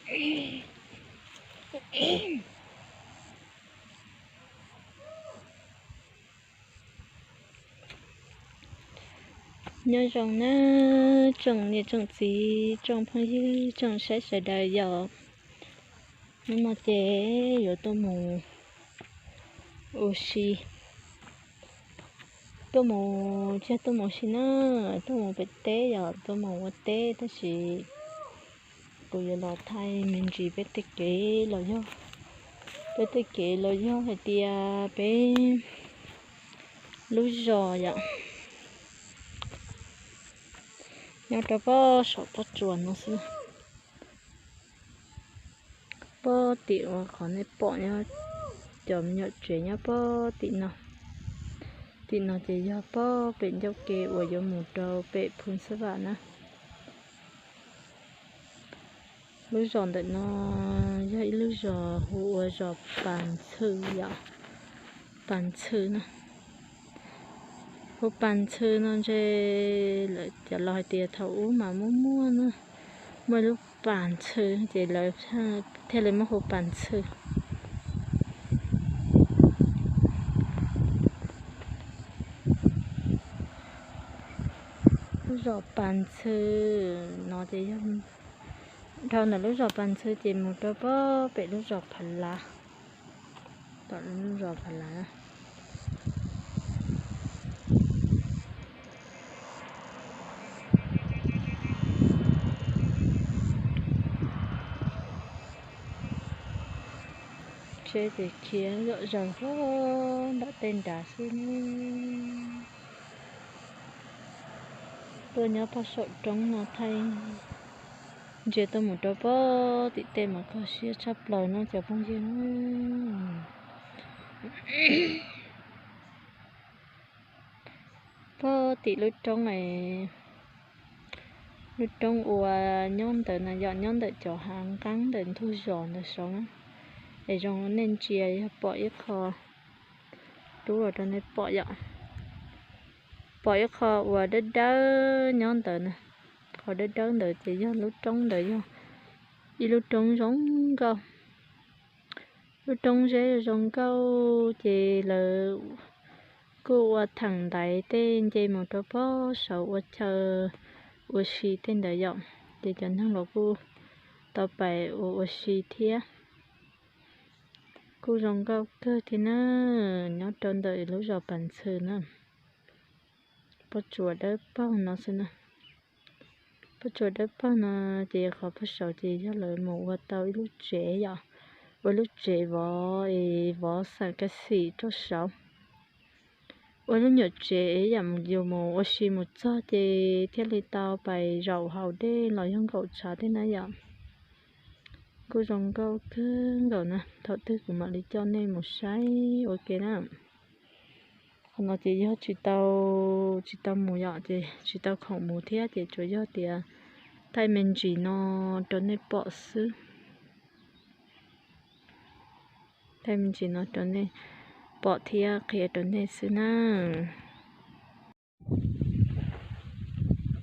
Nyob zoo na tsoom niam tsoom txiv, tsoom phooj ywg, tsoom saib sawv daws yom. Hnub no ces yuav tuaj mus ua si, tuaj mus, tsis yog tuaj mus ua si na, tuaj mus pem teb yom, tuaj mus ua teb tab sis kuv yuav los thaij me ntsis peb tej kev los yog, peb tej kev los yog hais tias peb lub zos yom, nyob rau pob saum pob tsuas no xwb. Pob tim uas qhov nej pom nyob, cov me nyuam tsev nyob pob tim no. Tim no ces yog pob pem ncauj ke uas yuav mus rau pem Phu Xab Vam na. Lub zos ntawm no yog ib lub zos hu ua zos Pas Ntxhw yom. Pas Ntxhw no, hu Pas Ntxhw no ntshe lawv cov laus hais tias thaum ub mas muaj muaj na, muaj ib lub Pas Ntxhw ces lawv thiaj li muab hu Pas Ntxhw. Lub zos Pas Ntxhw no ces yog, dhau ntawm lub zos Pas Ntxhw ces mus rau pob pem lub zos Phav Lav, tom lub zos Phav Lav. Tsheb ces khiav zom zaws huab nram tej nrad xwb ne. Tuaj nyob pog saum roob no thaij ntsia tuaj mus rau pog tim tej mas kho siab tshaj plaws no cov phooj ywg. Pog tim lub roob, lub roob uas nyob ntawd na yom, nyob ntawm cov hav nqeeb ntawm ntug zos ntawd saud na. Es zoo nej ntsia yog pom ib qho, rub los rau nej pom yom, pom ib qho uas dawb dawb nyob ntawd na. Qhov dawb dawb ntawd ces yog lub roob ntawd yog ib lub roob zoo nkauj. Lub roob zeb zoo nkauj ces lawv kuj ua theem ntaiv tej nce mus rau pog saud ua chaw ua si tej ntawd yom. Ces cov neeg los kuj tau pais ua ua si thiab. Kuj zoo nkauj kawg thiab na, nyob rau ntawm lub zos Pas Ntxhw na. Pob tsuas dawb paug no xwb na. Pob tsuas dawb paug no ces qhov pog saud ces yog lawv mus ua tau ib lub tsev yom, ua lub tsev vov es vov xeem kas xim rau saud. Ua lub nyuam tsev yam yus mus ua si mus txog ces thiaj li tau pais zaum haus dej los yog nkaum tshav tej na yom. Kuj zoo nkauj kawg nkaus na, thaum twg kuv mam li coj nej mus saib ua ke na. Qhov no ces yog tsis tau, tsis tau mus yom, ces tsis tau khoom mus thiab ces tsuas yog tias thaij me ntsis no rau nej pom xwb. Thaij me ntsis no rau nej pom thiab qhia rau nej xwb na.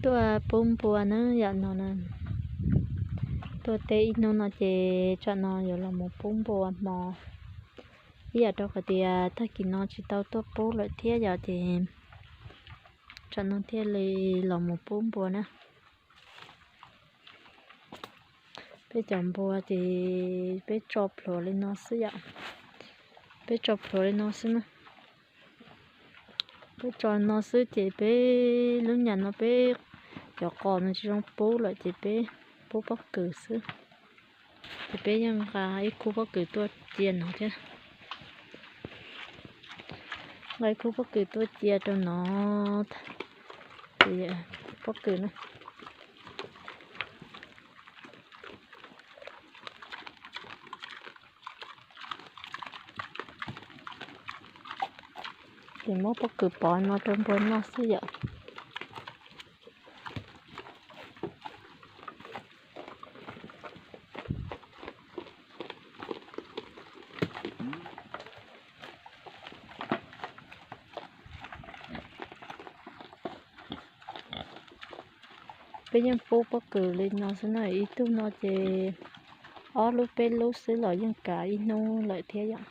Tuaj pub npua na yom no na. Tuaj teb ib hnub no ces tsam no yuav los mus pub npua hmo. Ib yam rau qhov tias tag kis no tsis tau tuaj pub lawm thiab yom, ces tsam no thiaj li los mus pub npua na. Peb cov npua ces peb tso plhuav li no xwb yom. Peb tso plhuav li no xwb na. Peb tso no xwb ces peb lub nyam no peb cov qos no tsis zoo pub lawm ces peb pub pob kws xwb. Ces peb yeej nqa ib khub pob kws tuaj cia no thiab. Nqa ib khub pob kws tuaj cia rau no. Pob kws na. Ces muab pob kws pov no rau npua noj xwb yom. Peb yeej pub pob kws li no xwb na, ib tug no ces ob lub peb lub xwb los yeej kav ib hnub lawm thiab yom.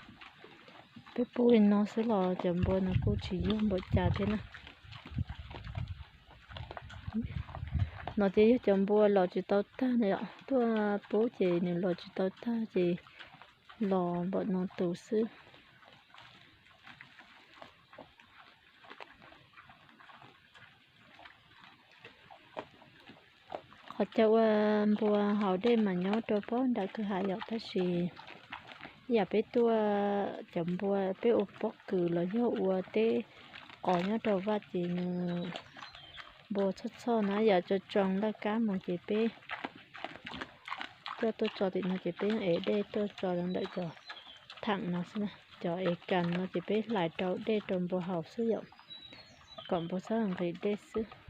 Peb pub li no xwb los cov npua no kuj tsis yog npaum cas thiab na. No ces yog cov npua los tsis tau tag na yom, tuaj pub ces nws los tsis tau tag ces los npaum no tus xwb. Qhov chaw ua npua haus dej mas nyob rau pob nram kwj ha yom, tab sis yam peb tuaj cov npua peb ua pob kws los yog ua teb qos nyob rau vaj ces nws npua txhoj txhoj na, yam tso tsoo laj kab mus ces peb coj tuaj tso tim no ces peb yeej ev dej tuaj tso rau ntawm cov thaam no xwb na. Cov ev kas no ces peb hlais rau dej rau npua haus xwb yom, kom npua txhob nqhis dej xwb.